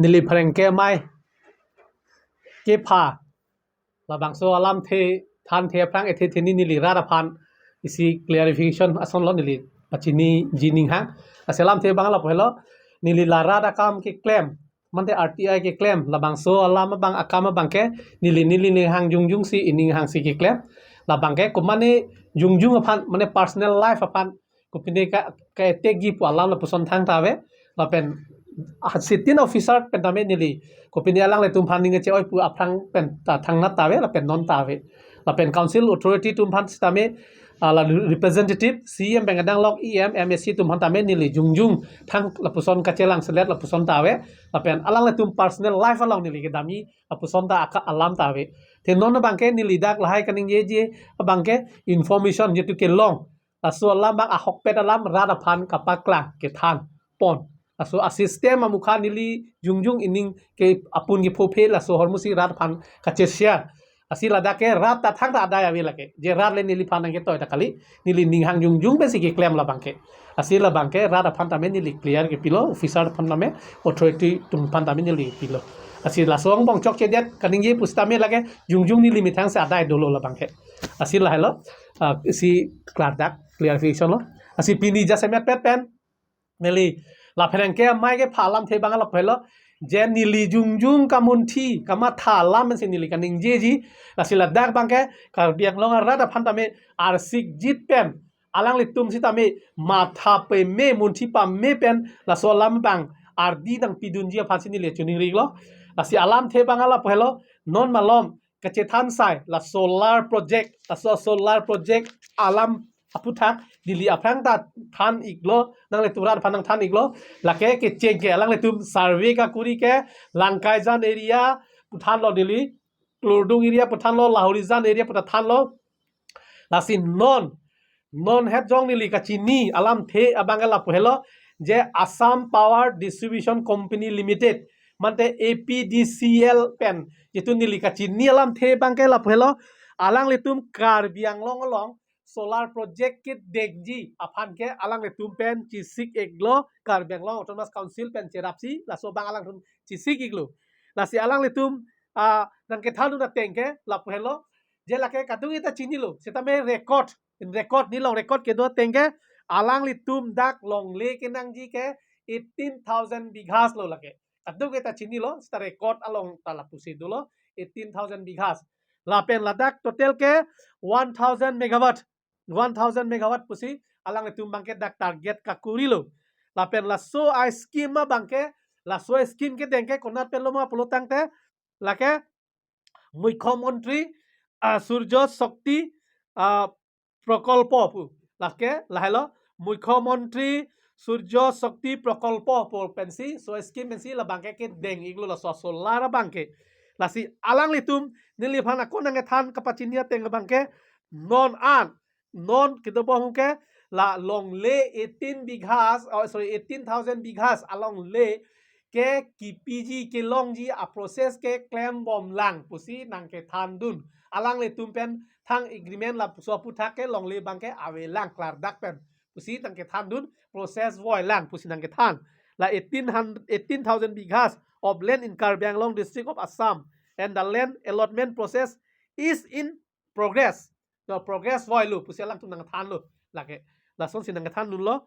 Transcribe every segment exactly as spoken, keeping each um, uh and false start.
Neli pherangke amei kepha labangso alamthe thanthe aphrang ethe theni neli rat aphan isi clarification asonlo neli pachiniji ninghang. Lasi alamthe abang lapu helo, neli la rat akam keklem, mate R T I keklem, labangso alam abang akam abangke neli neli ninghang jongjongsi, ininghangsi keklem. Labangke komatne jongjong aphan, mane personal life aphan kopine ka, ka-attack ji pu alam lapuson thangta ave. Lapen, ah, sitting officer pen tame neli kopine alanglitum aphan ning che-oi pu aphrang pen ta thangnat ta ave, lapen non ta ave. Lapen council authority atum aphan sitame, ah, la representative, C E M pen kedang lok E M, M A C atum aphan tame neli jongjong thang lapuson kachelang selet lapuson ta ave. Lapen alanglitum personal life along neli kedamji lapuson ta aka alam ta ave. Te non abangke neli dak lahai kaningjeji abangke information jitu kelong, laso alam abang ahokpet alam rat aphan kapaklang kethan pon. Laso a-system amukha neli jongjong ining ke apun kephophe laso ahormusi rat aphan kache-share. Lasi ladak ke rat ta thangta adai ave lake. Je rat le neliphan nangketoi ta kali. Neli ninghang jongjong pensi keklem labangke. Lasi labangke rat aphan tame neli clear kepilo, officer aphan tame, authority atum aphan tame neli pilo. Lasi laso angbong chokchedet kaningje pusitame lake jongjong neli methang si adai dolo labangke. Lasi lahelo, ah, isi klardak clarification lo. Lasi pini jasemet pet pen neli la pherangke amei kepha alamthe abang lapu helo, je neli jongjong kamunthi kamatha alam pensi neli kaningjeji. Lasi ladak abangke Karbi Anglong arat aphan tame arsikjit pen alanglitum sitame matha peme munthi pame pen laso alam abang ardi nangpidunji aphansi neli chiningrilo. Lasi alamthe abang lapu helo, non malom kachethan sai la solar project, laso solar project alam aphuthak neli aphrang ta than iklo, nanglitum rat aphan nangthan iklo. Lake kecheng ke alanglitum survey kakuri ke Langkaijan area pu thanlo neli, Klurdung area pu thanlo, Lahorijan area pu ta thanlo. Lasi non, non het jong neli kachini alamthe abangke lapu helo, je Assam Power Distribution Company Limited, mate A P D C L pen, jitu neli kachini alamthe abangke lapu helo, alanglitum Karbi Anglong along solar project kedengji aphan ke alanglitum pen chesik iklo, Karbi Anglong Autonomous Council pen cherapsi, laso abang alangtum chesik iklo. Lasi alanglitum, ah, nangkethandun ateng ke lapu helo, je lake kadokave ta chinilo, sitame record, in record, nelilong record kedo ateng ke, alanglitum dak longle kenangji ke eighteen thousand bighas lo lake. Kadokave ta chinilo, seta record along ta lapusi dolo, eighteen thousand bighas. Lapen ladak total ke one thousand megawatt, one thousand megawatt pusi alanglitum abangke dak target kakurilo. Lapen laso a-scheme abangke, laso scheme kedeng ke konat pen lo ma pulo tangte, lake Mukhyamantri, ah, Surya Shakti, ah, Prakalpa pu. Lake lahelo Mukhyamantri Surya Shakti Prakalpa pu pensi, so scheme pensi labangke kedeng iklo laso solar abangke. Lasi alanglitum neliphan ako nangkethan kapachini ateng abangke, non an, non kedobom ke la longle eighteen bighas, oh, sorry, eighteen thousand bighas alongle ke kipiji kelongji a-process ke klembomlang pusi nangkethandun. Alanglitum pen thang agreement lapuson aphuthak ke longle abangke avelang klardak pen pusi nangkethandun, process voilang pusi nangkethan. La eighteen hundred, eighteen thousand bighas of land in Karbi Anglong district of Assam, and the land allotment process is in progress. No, progress voilo pusi alangtum nangthanlo. Lake lasonsi nangthandunlo.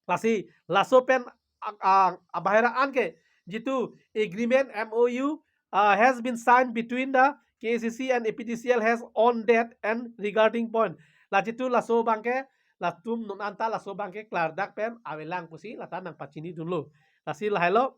Lasi laso pen a, a, abahera anke jitu agreement, M O U, uh, has been signed between the K A C C and A P D C L has on that and regarding point. La jitu laso abangke, latum non anta laso abangke klardak pen avelang pusi lata nangpachinidunlo. Lasi lahelo,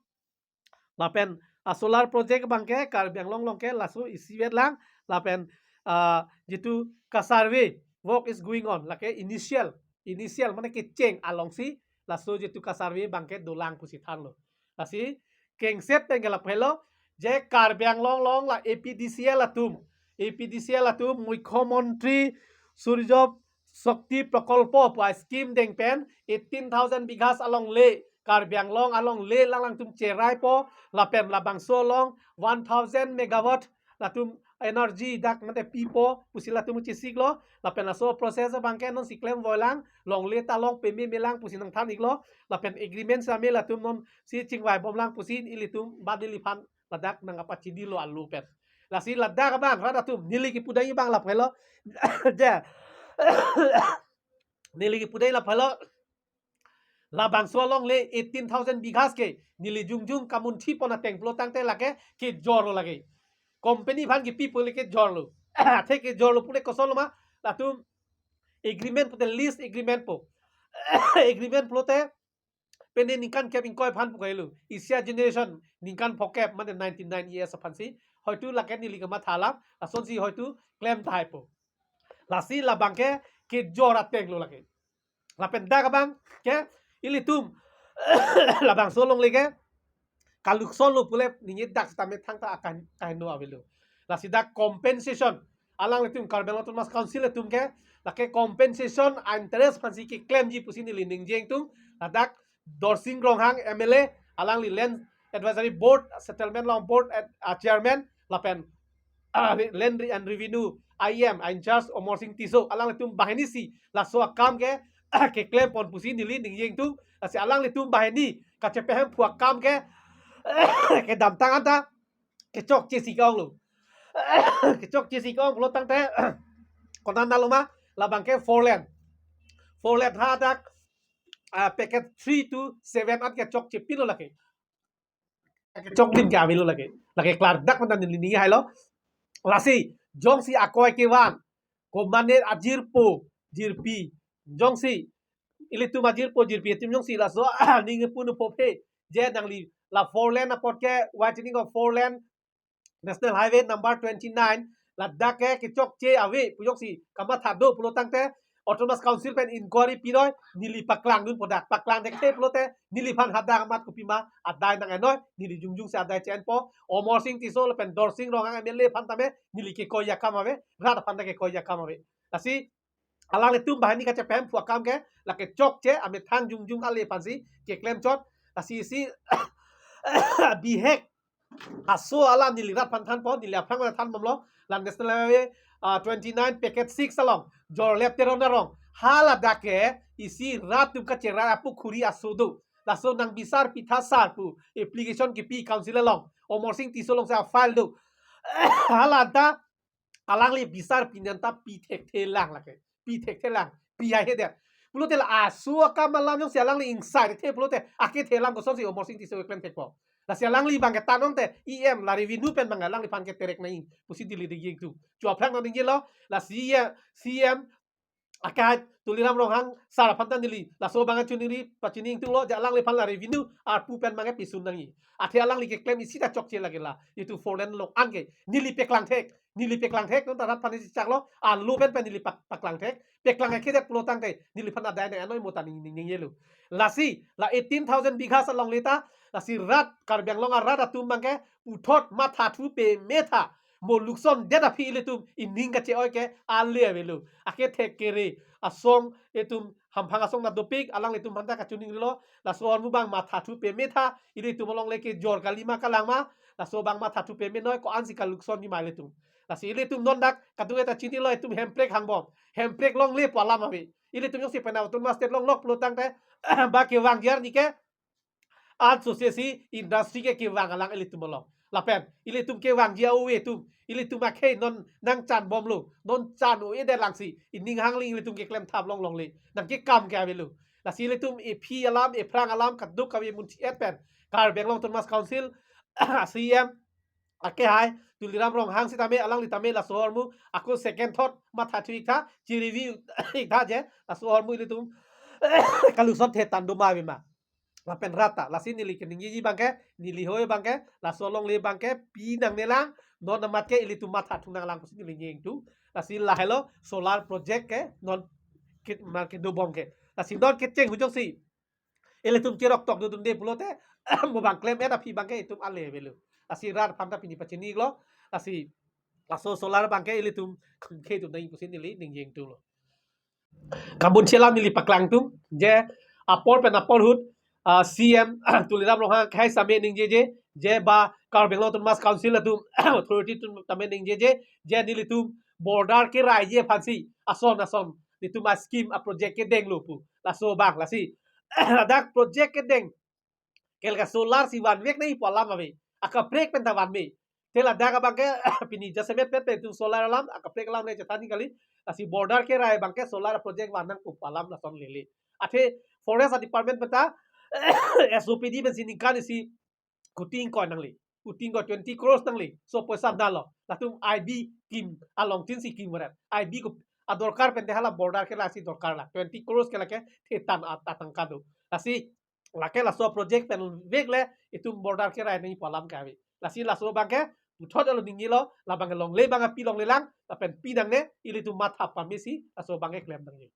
lapen a-solar project abangke Karbi Anglong along ke laso isivet lang, lapen, ah, jitu ka-survey work is going on, lake initial, initial mane kecheng alongsi laso jitu ka-survey abangke dolang pusi thanlo. Lasi kengset pen ke lapu helo, je Karbi Anglong along la A P D C L atum, A P D C L atum Mukhyamantri Surya Shakti Prakalpa pu a-scheme deng pen eighteen thousand bighas alongle, Karbi Anglong alongle alangtum cheraipo, lapen labangso along one thousand megawatt latum energy dak mate pipo pusi latum chesiklo, lapen laso process abangke non si klem voilang, longle ta long peme melang pusi nangthan iklo, lapen agreement same latum non si chingvai bomlang pusi ilitum ba neliphan ladak nangkapachini lo alu pen. Lasi ladak abang rat atum neli kipudai abang laphelo. Je. Neli kipudai laphelo. Labangso alongle eighteen thousand bighas ke neli jongjong kamunthi pon ateng pulo tangte lake kejor lo lake. Company aphan kipi pule kejor lo. Athe kejor lo pule koson lo ma, latum agreement pute lease agreement po. Agreement pulote pene ningkan kep ingkoi aphan pu kailo. Isi a generation ningkan phokep mane ninety-nine years aphansi. Hoitu lake neli kamatha alam, lasonsi hoitu klem tahai po. Lasi labangke kejor ateng lo lake. Lapen dak abangke ilitum labangso alongle ke kalukson lo pule ningje dak sitame thangta akan kaheno avelo. Lasi dak compensation, alanglitum Karbi Anglong Autonomous Council atum ke lake compensation interest aphansi keklemji pusi neli ningje ingtung. Ladak Dorsing Ronghang M L A, alangli Land Advisory Board, Settlement along Board at, uh, Chairman, lapen, uh, Land Re- and Revenue I M, in charge Amarsing Tisso, alanglitum banghini si laso akam ke keklem pon pusi neli ningje ingtung. Lasi alanglitum banghini kachepehemphu akam ke kedamtang anta kechokche si ke-ong lo. Kechokche si ke-ong pulo tangte konat na lo ma, labangke four lane. Four lane hadak, ah, package three to seven an kechokche pilo lake. Kechok din ke avelo lake. Lake klardak mane neli ningje hailo. Lasi jongsi akoi kevang, komatne ajirpo jirpi, jongsi ilitum ajirpo jirpi atum jongsi laso ning punu pophe, je nangli la four lane apot ke widening of four lane National Highway number twenty-nine, ladak ke kechokche ave pu jongsi kamatha do pulo tangte Autonomous Council pen inquiry piroi, neli paklangdunpo dak. Paklang thekthe pulote neliphan hadak amat kopima adai nang-enoi, neli jongjong si adai che-enpo. Amarsing Tisso lapen Dorsing Ronghang M L A aphan tame neli kekoi akam ave, rat aphan ta kekoi akam ave. Lasi alanglitum banghini kachepehemphu akam ke lake chokche, amethang jongjong ale aphansi keklem chot. Lasi isi bihek aso alam neli rat aphan thanpo, neli aphrang aphan than bomlo. La National Highway, ah, twenty-nine package six along Jorlep Teron arong, haladak ke isi rat atum kacherai apukhuri aso do. Laso nang bisar pitha sar pu application kipi council along, Amarsing Tisso alongsi a-file do. Hala anta alangli bisar pinon ta pi thekthe lang lake. Pi thekthe lang. Pi haihedet. Pulote la aso akam alam jongsi alangli ingsai thekthe pulote akethe alam kosonsi Amarsing Tisso keklem thekpo. Lasi alangli abangke tanong te E M la revenue pen abang alangliphan keterek nai pusi neli ningje ingtung. Chu aphrang nangningje lo, la C E M, C E M akehai Tuliram Ronghang sar aphan ta neli laso abang chuningri pachini ingtung lo, je alangliphan la revenue arpu pen abangke pisun nangji. Athe alangli keklem isi ta chokche lake la. Itum four lane along anke neli peklang thek, neli peklang thek, non ta rat aphan isi chaklo, alo pen pen neli pak-, paklang thek, peklang akehai det pulo tangte neliphan adai nang-enoi mo ta ning ning ningjelo. Lasi la eighteen thousand bighas alongle ta, lasi rat Karbi Anglong arat atum abangke puthot mathathu peme tha, mo lukson det aphi ilitum ining kache-oi ke ale avelo. Akethek kere asong itum hamphang asong na dopik, alanglitum aphan ta kachuningrilo, laso ahormu abang mathathu peme tha, ilitum alongle kejor kali ma kalang ma, laso abang mathathu peme noi, ko-ansi kaluksonji ma ilitum. Lasi ilitum non dak kadung eta chinilo, itum hemprek hangbom. Hemprek longle pu alam ave. Ilitum jongsi penang Autonomous State longlok pulo tangte ba kevangji arni ke an sose si industry ke kevang alang ilitum along. Lapen ilitum kevangji a-ove atum, ilitum akhei non nangchan bomlo, non chan-o-edet langsi ining hangling ilitum keklem thap long longle. Nangkekam ke avelo. Lasi ilitum ephi alam, ephrang alam kadokave munthi-et pen Karbi Anglong Autonomous Council C E M akehai Tuliram Ronghang sitame, alangli tame laso ahormu ako second thought mathathu iktha, chi-review iktha je, laso ahormu ilitum kalusot the tando ma ave ma. Lapen rat ta, lasi neli keningjeji abangke, neli hoi abangke, laso alongle abangke pi nangne lang, non amat ke ilitum mathathu nanglang pusi neli ningje ingtung. Lasi lahelo solar project ke non ke, mar kedobom ke. Lasi non kecheng hu jongsi ilitum kerok tok dodunde pulote mo abang klem-et aphi abangke itum ale avelo. Lasi rat aphan ta pini pachinilo. Lasi laso solar abangke ilitum khei tu nai pusi neli ningje ingtung lo. Kamun chelam neli paklang tung je apor pen apor ahut, ah, C E M Tuliram Ronghang akhei same ningjeje, je ba Karbi Anglong Autonomous Council atum authority atum tame ningjeje, je nelitum border keraiji aphansi ason ason nelitum a-scheme a-project kedenglo pu. Laso abang lasi ladak project kedeng ke la ke solar si vanvek nangji pu alam ave. Akaprek pen ta vanve. Te ladak abang ke pini jasemet pen pen itum solar alam, akaprek alam le chethan kali. Lasi border kerai abang ke solar project van nangpo pu alam lason lele. Athe forest department pen ta S O P D pensi ningkan isi kuti ingkoi nangle. Kuti ingkoi twenty crores nangle. So poisa nalo. Latum I B kim along tin si kim varet. I B ko adorkar pen de hala border ke lasi dorkar la. Twenty crores ke la ke thetan at atangka do. Lasi lake laso project pen vek le itum border kerai nangji pu alam kave. Lasi laso abang ke puthot alo ningjelo, labang ke longle abang ke pi longlelang, lapen pi nangne, ilitum matha pamesi laso abang ke klem nangne.